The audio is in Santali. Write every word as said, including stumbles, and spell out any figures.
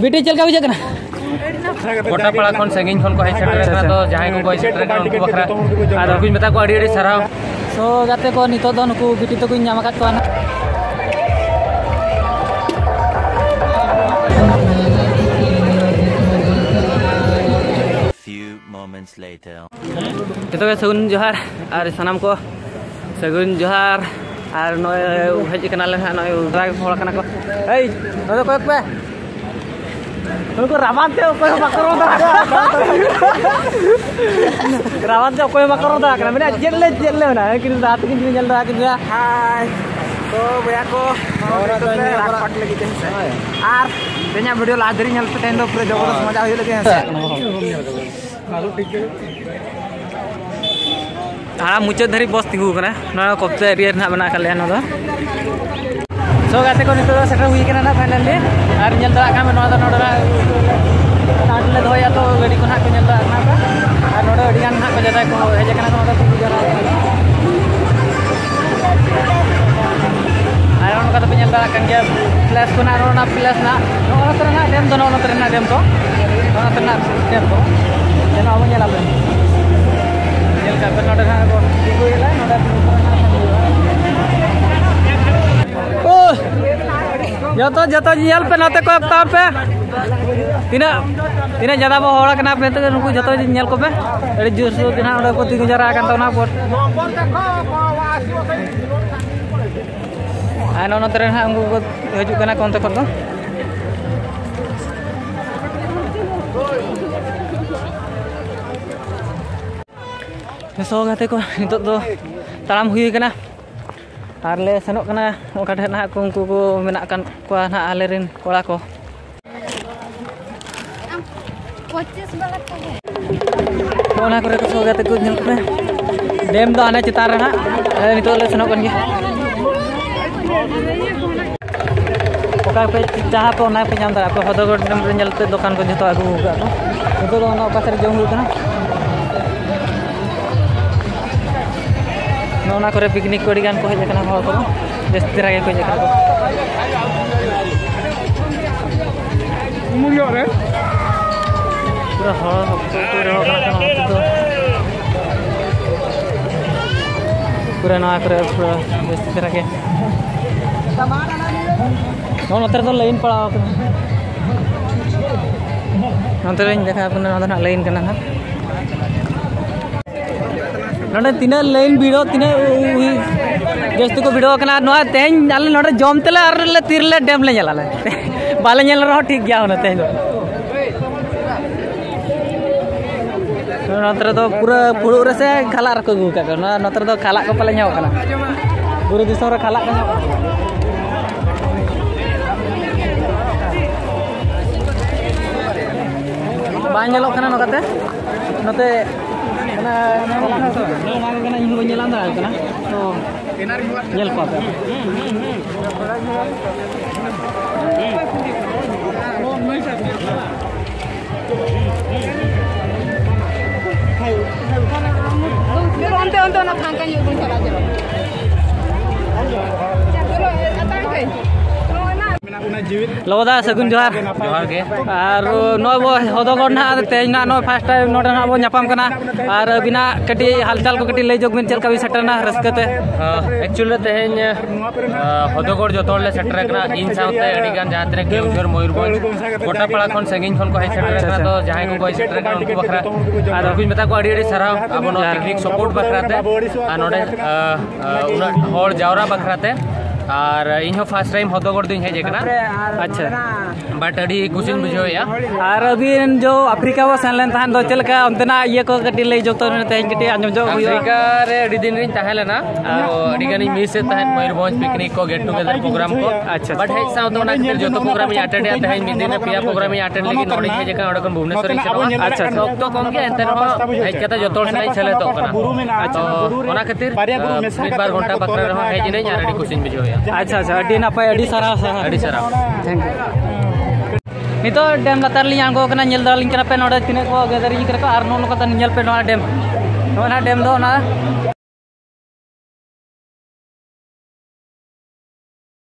ᱵᱤᱴᱤ, ᱪᱮᱫ ᱞᱮᱠᱟ ᱵᱩᱡᱷᱟᱹᱜ ᱠᱟᱱᱟ? ᱜᱚᱴᱟ ᱯᱟᱲᱟ ᱠᱷᱚᱱ, ᱥᱟᱺᱜᱤᱧ ᱠᱷᱚᱱ ᱠᱚ ᱦᱮᱡ ᱥᱮᱴᱮᱨ ᱟᱠᱟᱱᱟ, ᱛᱚ ᱡᱟᱦᱟᱸᱭ ᱠᱚᱠᱚ ᱦᱮᱡ ᱥᱮᱴᱮᱨ ᱟᱠᱟᱱᱟ ᱩᱱᱠᱩ ᱵᱟᱠᱷᱨᱟ ᱟᱨ ᱩᱱᱠᱩᱧ ᱢᱮᱛᱟ ᱠᱚᱣᱟ ᱟᱹᱰᱤ ᱟᱹᱰᱤ ᱥᱟᱨᱦᱟᱣ᱾ ᱥᱳ ᱜᱟᱛᱮ ᱠᱚ, ᱱᱤᱛᱚᱜ ᱫᱚ ᱱᱩᱠᱩ ᱵᱤᱴᱤ ᱛᱟᱠᱚᱧ ᱧᱟᱢ ᱟᱠᱟᱫ ᱠᱚᱣᱟ ᱱᱟᱜ᱾ Few moments later. ᱡᱚᱛᱚ ᱜᱮ ᱥᱟᱹᱜᱩᱱ ᱡᱚᱦᱟᱨ ᱟᱨ ᱥᱟᱱᱟᱢ ᱠᱚ ᱥᱟᱹᱜᱩᱱ ᱡᱚᱦᱟᱨ᱾ ᱟᱨ ᱱᱚᱜᱼᱚᱭ ᱦᱮᱡ ᱟᱠᱟᱱᱟᱞᱮ ᱱᱟᱦᱟᱜ, ᱱᱚᱜᱼᱚᱭ ᱩᱫᱽᱨᱟ ᱦᱚᱲ ᱠᱟᱱᱟ ᱠᱚ᱾ ᱮᱭ, ᱱᱚᱰᱮ ᱠᱚᱭᱚᱜ ᱯᱮ, ᱱᱩᱠᱩ ᱨᱟᱵᱟᱝ ᱛᱮ ᱚᱠᱚᱭ ᱦᱚᱸ ᱵᱟᱠᱚ ᱨᱚᱲ ᱫᱟᱲᱮᱭᱟᱜ ᱠᱟᱱᱟ᱾ ᱨᱟᱵᱟᱝ ᱛᱮ ᱚᱠᱚᱭ ᱦᱚᱸ ᱵᱟᱠᱚ ᱨᱚᱲ ᱫᱟᱲᱮᱭᱟᱜ ᱠᱟᱱᱟ᱾ ᱢᱮᱱᱟ ᱪᱮᱫ ᱞᱮ, ᱪᱮᱫ ᱞᱮ ᱢᱮᱱᱟ, ᱠᱤᱱᱛᱩ ᱫᱟᱜ ᱛᱟᱹᱠᱤᱱ ᱠᱤᱱ ᱧᱮᱞ ᱫᱟᱲᱮᱭᱟᱜ ᱠᱤᱱ ᱜᱮᱭᱟ᱾ ᱦᱟᱭ᱾ ᱛᱚ ᱵᱚᱭᱦᱟ ᱠᱚ, ᱱᱚᱣᱟ ᱫᱚ ᱱᱤᱛᱚᱜ ᱞᱮ ᱨᱟᱜ ᱯᱟᱴ ᱞᱟᱹᱜᱤᱫ ᱛᱮ, ᱦᱮᱸ ᱥᱮ? ᱦᱳᱭ᱾ ᱟᱨ ᱛᱮᱦᱮᱧᱟᱜ ᱵᱷᱤᱰᱤᱭᱳ ᱞᱟᱦᱟ ᱫᱷᱟᱹᱨᱤᱡ ᱧᱮᱞ ᱯᱮ, ᱛᱮᱦᱮᱧ ᱫᱚ ᱯᱩᱨᱟᱹ ᱡᱚᱵᱚᱨᱫᱚᱥ ᱢᱚᱡᱟ ᱦᱩᱭᱩᱜ ᱞᱟᱹᱜᱤᱫ, ᱦᱮᱸ ᱥᱮ? ᱟᱨ ᱢᱩᱪᱟᱹᱫ ᱫᱷᱟᱹᱨᱤᱡ ᱵᱚᱥ ᱛᱤᱸᱜᱩ ᱟᱠᱟᱱᱟ᱾ ᱱᱚᱣᱟ ᱠᱚᱵᱡᱟ ᱮᱨᱤᱭᱟ ᱨᱮ ᱱᱟᱦᱟᱜ ᱢᱮᱱᱟᱜ ᱟᱠᱟᱫ ᱞᱮᱭᱟ ᱱᱚᱣᱟ ᱫᱚ᱾ ᱥᱳ ᱜᱟᱛᱮ ᱠᱚ, ᱱᱤᱛᱚᱜ ᱫᱚ ᱥᱮᱴᱮᱨ ᱦᱩᱭ ᱟᱠᱟᱱᱟ ᱱᱟᱦᱟᱜ finally᱾ ᱟᱨ ᱧᱮᱞ ᱫᱟᱲᱮᱭᱟᱜ ᱠᱟᱱ ᱯᱮ, ᱱᱚᱣᱟ ᱫᱚ ᱱᱚᱰᱮᱱᱟᱜ ᱴᱟᱸᱴ ᱞᱮ ᱫᱚᱦᱚᱭᱟ, ᱛᱚ ᱜᱟᱹᱰᱤ ᱠᱚ ᱱᱟᱦᱟᱜ ᱠᱚ ᱧᱮᱞ ᱫᱟᱲᱮᱭᱟᱜ ᱠᱟᱱᱟ ᱯᱮ᱾ ᱟᱨ ᱱᱚᱰᱮ ᱟᱹᱰᱤ ᱜᱟᱱ ᱱᱟᱦᱟᱜ ᱠᱚ ᱡᱟᱫᱟ ᱠᱚ ᱦᱮᱡ ᱟᱠᱟᱱᱟ ᱠᱚ, ᱱᱚᱰᱮ ᱛᱤᱸᱜᱩ ᱡᱟᱣᱨᱟ ᱟᱠᱟᱱᱟ᱾ ᱟᱨ ᱱᱚᱝᱠᱟ ᱫᱚᱯᱮ ᱧᱮᱞ ᱫᱟᱲᱮᱭᱟᱜ ᱠᱟᱱ ᱜᱮᱭᱟ, ᱯᱞᱮᱥ ᱠᱚ ᱱᱟᱦᱟᱜ, ᱱᱚᱜᱼᱚ ᱱᱚᱣᱟ ᱯᱞᱮᱥ ᱱᱟᱦᱟᱜ, ᱱᱚᱜᱼᱚ ᱱᱚᱛᱮ ᱨᱮᱱᱟᱜ ᱰᱮᱢ ᱫᱚ, ᱱᱚᱜᱼᱚ ᱱᱚᱛᱮ ᱨᱮᱱᱟᱜ ᱰᱮᱢ ᱫᱚ, ᱱᱚᱜᱼᱚ ᱱᱚᱛᱮ ᱨᱮᱱᱟᱜ ᱰᱮᱢ ᱫᱚ᱾ ᱪᱮᱫ ᱦᱚᱸ ᱵᱟᱝ ᱧᱮᱞ ᱟᱯᱮ᱾ ᱧᱮᱞ ᱠᱟᱜ ᱯᱮ, ᱱᱚᱰᱮ ᱱᱟᱦᱟᱜ ᱠᱚ ᱛᱤᱸᱜᱩᱭᱮᱫᱟ, ᱱᱚᱰᱮ ᱛᱤᱸᱜᱩ ᱠᱟᱛᱮ ᱱᱟᱦᱟᱜ ᱠᱚ ᱦᱩᱭᱩᱜᱼᱟ᱾ ᱳ! ᱡᱚᱛᱚ, ᱡᱚᱛᱚ ᱧᱮᱞ ᱯᱮ, ᱱᱚᱛᱮ ᱠᱚᱭᱚᱜ ᱛᱟᱵᱚᱱ ᱯᱮ᱾ ᱛᱤᱱᱟᱹᱜ, ᱛᱤᱱᱟᱹᱜ ᱡᱟᱫᱟ ᱵᱚ ᱦᱚᱲ ᱠᱟᱱᱟ ᱱᱤᱛᱚᱜ, ᱱᱩᱠᱩ ᱡᱚᱛᱚ ᱧᱮᱞ ᱠᱚᱯᱮ᱾ ᱟᱹᱰᱤ ᱡᱳᱨ ᱥᱳᱨ ᱜᱮ ᱱᱟᱦᱟᱜ ᱚᱸᱰᱮ ᱠᱚ ᱛᱤᱸᱜᱩ ᱡᱟᱣᱨᱟ ᱟᱠᱟᱱ ᱛᱟᱵᱚᱱᱟ᱾ ᱟᱨ ᱱᱚᱜᱼᱚ ᱱᱚᱛᱮ ᱨᱮ ᱱᱟᱦᱟᱜ ᱩᱱᱠᱩ ᱠᱚ ᱦᱤᱡᱩᱜ ᱠᱟᱱᱟ ᱠᱚ ᱚᱱᱛᱮ ᱠᱷᱚᱱ ᱫᱚ᱾ ᱥᱚ ᱜᱟᱛᱮ ᱠᱚ, ᱱᱤᱛᱚᱜ ᱫᱚ ᱛᱟᱲᱟᱢ ᱦᱩᱭ ᱠᱟᱱᱟ ᱟᱨ ᱞᱮ ᱥᱮᱱᱚᱜ ᱠᱟᱱᱟ ᱚᱠᱟ ᱴᱷᱮᱱ ᱱᱟᱦᱟᱜ ᱠᱚ, ᱩᱱᱠᱩ ᱠᱚ ᱢᱮᱱᱟᱜ ᱟᱠᱟᱫ ᱠᱚᱣᱟ ᱱᱟᱦᱟᱜ ᱟᱞᱮ ᱨᱮᱱ ᱠᱚᱲᱟ ᱠᱚ᱾ ᱯᱚᱸᱪᱤᱥ ᱵᱟᱞᱟ ᱠᱚ ᱜᱮ᱾ ᱚᱱᱟ ᱠᱚᱨᱮ ᱠᱚ ᱥᱚ ᱜᱟᱛᱮ ᱠᱚ ᱧᱮᱞ ᱠᱚᱯᱮ᱾ ᱰᱮᱢ ᱫᱚ ᱦᱟᱱᱮ ᱪᱮᱛᱟᱱ ᱨᱮ ᱱᱟᱦᱟᱜ, ᱟᱞᱮ ᱱᱤᱛᱚᱜ ᱞᱮ ᱥᱮᱱᱚᱜ ᱠᱟᱱ ᱜᱮᱭᱟ᱾ ᱚᱠᱟ ᱯᱮ ᱪᱟᱦᱟ ᱯᱮ ᱚᱱᱟ ᱯᱮ ᱧᱟᱢ ᱫᱟᱲᱮᱭᱟᱜᱼᱟ᱾ ᱟᱯᱮ ᱦᱚᱫᱚᱜᱚᱲ ᱰᱮᱢ ᱨᱮ ᱧᱮᱞ ᱯᱮ, ᱫᱚᱠᱟᱱ ᱠᱚ ᱡᱚᱛᱚ ᱟᱹᱜᱩ ᱟᱠᱟᱫ ᱠᱚ᱾ ᱱᱤᱛᱚᱜ ᱫᱚ ᱚᱱᱟ ᱚᱠᱟ ᱥᱮᱫ ᱨᱮ ᱡᱚᱢ ᱦᱩᱭᱩᱜ ᱠᱟᱱᱟ᱾ ᱱᱚᱜᱼᱚ ᱱᱟ ᱠᱚᱨᱮ ᱯᱤᱠᱱᱤᱠ ᱠᱚ ᱟᱹᱰᱤ ᱜᱟᱱ ᱠᱚ ᱦᱮᱡ ᱟᱠᱟᱱᱟ ᱦᱚᱲ ᱠᱚ, ᱡᱟᱹᱥᱛᱤ ᱫᱷᱟᱨᱟ ᱜᱮᱠᱚ ᱦᱮᱡ ᱟᱠᱟᱱᱟ ᱠᱚ᱾ ᱩᱢᱩᱞ ᱧᱚᱜ ᱨᱮ᱾ ᱯᱩᱨᱟᱹ ᱦᱚᱲ ᱦᱚᱯᱚᱱ ᱠᱚ ᱨᱮᱦᱚᱸ ᱠᱟᱱᱟ ᱠᱚ ᱱᱚᱛᱮ ᱫᱚ᱾ ᱯᱩᱨᱟᱹ ᱱᱚᱣᱟ ᱠᱚᱨᱮ ᱯᱩᱨᱟᱹ ᱡᱟᱹᱥᱛᱤ ᱫᱷᱟᱨᱟ ᱜᱮ᱾ ᱱᱚᱜᱼᱚ ᱱᱚᱛᱮ ᱨᱮᱫᱚ ᱞᱟᱭᱤᱱ ᱯᱟᱲᱟᱣ ᱟᱠᱟᱱᱟ᱾ ᱱᱚᱛᱮ ᱨᱮᱧ ᱫᱮᱠᱷᱟᱣ ᱟᱯᱮ ᱠᱟᱱᱟ, ᱱᱚᱣᱟ ᱫᱚ ᱱᱟᱦᱟᱜ ᱞᱟᱭᱤᱱ ᱠᱟᱱᱟ ᱱᱟᱦᱟᱜ᱾ ᱱᱚᱰᱮ ᱛᱤᱱᱟᱹᱜ ᱞᱟᱭᱤᱱ ᱵᱷᱤᱲᱚᱜ, ᱛᱤᱱᱟᱹᱜ ᱩ-, ᱩ-, ᱡᱟᱹᱥᱛᱤ ᱠᱚ ᱵᱷᱤᱲᱚᱜ ᱠᱟᱱᱟ᱾ ᱱᱚᱣᱟ ᱛᱮᱦᱮᱧ ᱟᱞᱮ ᱱᱚᱰᱮ ᱡᱚᱢ ᱛᱮᱞᱮ ᱟᱨ ᱞᱮ ᱛᱤᱨᱮᱞᱮ ᱰᱮᱢ ᱞᱮ ᱧᱮᱞᱟ ᱞᱮ᱾ ᱵᱟᱞᱮ ᱧᱮᱞ ᱨᱮᱦᱚᱸ ᱴᱷᱤᱠ ᱜᱮᱭᱟ ᱦᱩᱱᱟᱹᱝ ᱛᱮᱦᱮᱧ ᱫᱚ᱾ ᱱᱚᱛᱮ ᱨᱮᱫᱚ ᱯᱩᱨᱟᱹ ᱯᱷᱩᱲᱩᱜ ᱨᱮᱥᱮ ᱠᱷᱟᱞᱟᱜ ᱨᱮᱠᱚ ᱟᱹᱜᱩ ᱟᱠᱟᱫ ᱠᱚᱣᱟ᱾ ᱱᱚᱣᱟ, ᱱᱚᱛᱮ ᱨᱮᱫᱚ ᱠᱷᱟᱞᱟᱜ ᱠᱚ ᱯᱟᱞᱮ ᱧᱟᱢᱚᱜ ᱠᱟᱱᱟ᱾ ᱵᱩᱨᱩ ᱫᱤᱥᱚᱢ ᱨᱮ ᱠᱷᱟᱞᱟᱜ ᱠᱚ ᱧᱟᱢᱚᱜ ᱠᱟᱱᱟ᱾ ᱵᱟᱝ ᱧᱮᱞᱚᱜ ᱠᱟᱱᱟ ᱱᱚᱝᱠᱟᱛᱮ᱾ ᱱᱚᱛᱮ ᱚᱱᱟ, ᱚᱱᱟ ᱠᱚ ᱠᱟᱱᱟ, ᱤᱧ ᱦᱚᱸ ᱵᱟᱹᱧ ᱧᱮᱞ ᱧᱟᱢ ᱫᱟᱲᱮᱭᱟᱜ ᱠᱟᱱᱟ᱾ ᱛᱚ ᱧᱮᱞ ᱠᱚᱣᱟ ᱯᱮ᱾ ᱚᱱᱛᱮ, ᱚᱱᱛᱮ ᱚᱱᱟ ᱯᱷᱟᱸᱠᱟ ᱧᱚᱜ ᱵᱚᱱ ᱪᱟᱞᱟᱜ ᱡᱮ᱾ ᱪᱚᱞᱚ, ᱟᱛᱟᱝ ᱯᱮ᱾ ᱞᱚᱵᱚᱫᱟ, ᱥᱟᱹᱜᱩᱱ ᱡᱚᱦᱟᱨ᱾ ᱡᱚᱦᱟᱨ ᱜᱮ᱾ ᱟᱨ ᱱᱚᱜᱼᱚᱭ ᱵᱚ ᱦᱚᱫᱚᱜᱚᱲ ᱱᱟᱦᱟᱜ, ᱛᱮᱦᱮᱧ ᱱᱟᱦᱟᱜ ᱱᱚᱜᱼᱚᱭ first time ᱱᱚᱰᱮ ᱱᱟᱦᱟᱜ ᱵᱚ ᱧᱟᱯᱟᱢ ᱠᱟᱱᱟ᱾ ᱟᱨ ᱟᱹᱵᱤᱱᱟᱜ ᱠᱟᱹᱴᱤᱡ ᱦᱟᱞᱪᱟᱞ ᱠᱚ ᱠᱟᱹᱴᱤᱡ ᱞᱟᱹᱭ ᱧᱚᱜ ᱵᱤᱱ, ᱪᱮᱫ ᱞᱮᱠᱟ ᱵᱤᱱ ᱥᱮᱴᱮᱨᱱᱟ ᱨᱟᱹᱥᱠᱟᱹ ᱛᱮ? ᱦᱮᱸ, actually ᱛᱮᱦᱮᱧ, ᱟᱸ, ᱦᱚᱫᱚᱜᱚᱲ ᱡᱚᱛᱚ ᱦᱚᱲ ᱞᱮ ᱥᱮᱴᱮᱨ ᱟᱠᱟᱱᱟ᱾ ᱤᱧ ᱥᱟᱶᱛᱮ ᱟᱹᱰᱤ ᱜᱟᱱ ᱡᱟᱦᱟᱸ ᱛᱤᱱᱟᱹᱜ ᱠᱮᱣᱡᱷᱳᱨ, ᱢᱚᱭᱩᱨᱵᱷᱚᱸᱡᱽ, ᱜᱚᱴᱟ ᱯᱟᱲᱟ ᱠᱷᱚᱱ, ᱥᱟᱺᱜᱤᱧ ᱠᱷᱚᱱ ᱠᱚ ᱦᱮᱡ ᱥᱮᱴᱮᱨ ᱟᱠᱟᱱᱟ᱾ ᱟᱪᱪᱷᱟ᱾ ᱛᱚ ᱡᱟᱦᱟᱸᱭ ᱠᱚᱠᱚ ᱦᱮᱡ ᱥᱮᱴᱮᱨ ᱟᱠᱟᱱᱟ ᱩᱱᱠᱩ ᱵᱟᱠᱷᱨᱟ ᱟᱨ ᱩᱱᱠᱩᱧ ᱢᱮᱛᱟ ᱠᱚᱣᱟ ᱟᱹᱰᱤ ᱟᱹᱰᱤ ᱥᱟᱨᱦᱟᱣ ᱟᱵᱚ ᱱᱚᱣᱟ ᱡᱚᱦᱟᱨ᱾ Picnic support ᱵᱟᱠᱷᱨᱟ ᱛᱮ᱾ ᱟᱨ ᱱᱚᱰᱮ, ᱟᱸ, ᱟᱸ, ᱩᱱᱟᱹᱜ ᱦᱚᱲ ᱡᱟᱣᱨᱟ ᱵᱟᱠᱷᱨᱟ ᱛᱮ᱾ ᱟᱨ ᱤᱧ ᱦᱚᱸ first time ᱦᱚᱫᱚᱜᱚᱲ ᱫᱚᱧ ᱦᱮᱡ ᱟᱠᱟᱱᱟ᱾ ᱟᱪᱪᱷᱟ᱾ But ᱟᱹᱰᱤ ᱠᱩᱥᱤᱧ ᱵᱩᱡᱷᱟᱹᱣᱮᱫᱼᱟ᱾ ᱟᱨ ᱟᱹᱵᱤᱱ ᱡᱚ ᱟᱯᱷᱨᱤᱠᱟ ᱵᱚ ᱥᱮᱱ ᱞᱮᱱ ᱛᱟᱦᱮᱸᱫ ᱫᱚ, ᱪᱮᱫ ᱞᱮᱠᱟ ᱚᱱᱛᱮᱱᱟᱜ ᱤᱭᱟᱹ ᱠᱚ ᱠᱟᱹᱴᱤᱡ ᱞᱟᱹᱭ ᱡᱚᱛᱚ ᱛᱮᱦᱮᱧ ᱠᱟᱹᱴᱤᱡ ᱟᱸᱡᱚᱢ ᱧᱚᱜ ᱦᱩᱭᱩᱜᱼᱟ᱾ ᱟᱯᱷᱨᱤᱠᱟ ᱨᱮ ᱟᱹᱰᱤ ᱫᱤᱱ ᱨᱤᱧ ᱛᱟᱦᱮᱸ ᱞᱮᱱᱟ, ᱛᱚ ᱟᱹᱰᱤ ᱜᱟᱱᱤᱧ miss ᱮᱫ ᱛᱟᱦᱮᱸᱫ ᱢᱚᱭᱩᱨᱵᱷᱚᱸᱡᱽ picnic ᱠᱚ, get together program ᱠᱚ᱾ ᱟᱪᱪᱷᱟ, ᱟᱪᱪᱷᱟ᱾ But ᱦᱮᱡ ᱥᱟᱶᱛᱮ ᱚᱱᱟ ᱠᱷᱟᱹᱛᱤᱨ ᱡᱚᱛᱚ program ᱤᱧ attend ᱮᱫᱼᱟ᱾ ᱛᱮᱦᱮᱧ ᱢᱤᱫ ᱫᱤᱱ ᱨᱮ ᱯᱮᱭᱟ program ᱤᱧ attend ᱞᱟᱹᱜᱤᱫ ᱱᱚᱰᱮᱧ ᱦᱮᱡ ᱟᱠᱟᱱᱟ, ᱚᱸᱰᱮ ᱠᱷᱚᱱ ᱵᱷᱩᱵᱽᱱᱮᱥᱚᱨ ᱤᱧ ᱥᱮᱱᱚᱜᱼᱟ᱾ ᱟᱪᱪᱷᱟ, ᱟᱪᱪᱷᱟ᱾ ᱚᱠᱛᱚ ᱠᱚᱢ ᱜᱮᱭᱟ, ᱮᱱᱛᱮ ᱨᱮᱦᱚᱸ ᱦᱮᱡ ᱠᱟᱛᱮ ᱡᱚᱛᱚ ᱦᱚᱲ ᱥᱟᱞᱟᱜ ᱤᱧ ᱥᱮᱞᱮᱫᱚᱜ ᱠᱟᱱᱟ᱾ ᱟᱪᱪᱷᱟ᱾ ᱛᱚ ᱚᱱᱟ ᱠᱷᱟᱹᱛᱤᱨ, ᱟᱸ, ᱢᱤᱫ ᱵᱟᱨ ᱜᱷᱚᱱᱴᱟ ᱵᱟᱠᱷᱨᱟ ᱨᱮᱦᱚᱸ ᱦᱮᱡ ᱮᱱᱟᱹᱧ ᱟᱨ ᱟᱹᱰᱤ ᱠᱩᱥᱤᱧ ᱵᱩᱡᱷᱟᱹᱣᱮᱫᱼᱟ᱾ ᱟᱪᱪᱷᱟ, ᱟᱪᱪᱷᱟ, ᱟᱹᱰᱤ ᱱᱟᱯᱟᱭ, ᱟᱹᱰᱤ ᱥᱟᱨᱦᱟᱣ, ᱥᱟᱨᱦᱟᱣ᱾ ᱟᱹᱰᱤ ᱥᱟᱨᱦᱟᱣ᱾ Thank you᱾ ᱱᱤᱛᱚᱜ ᱰᱮᱢ ᱞᱟᱛᱟᱨ ᱞᱤᱧ ᱟᱬᱜᱚ ᱠᱟᱱᱟ, ᱧᱮᱞ ᱫᱟᱲᱮᱭᱟᱞᱤᱧ ᱠᱟᱱᱟ ᱯᱮ ᱱᱚᱰᱮ ᱛᱤᱱᱟᱹᱜ ᱠᱚ gathering ᱠᱟᱱᱟ ᱠᱚ, ᱟᱨ ᱱᱚᱜᱼᱚ ᱱᱚᱝᱠᱟ ᱛᱮ ᱧᱮᱞ ᱯᱮ ᱱᱚᱣᱟ ᱰᱮᱢ, ᱱᱚᱜᱼᱚ ᱱᱟ ᱰᱮᱢ ᱫᱚ ᱚᱱᱟ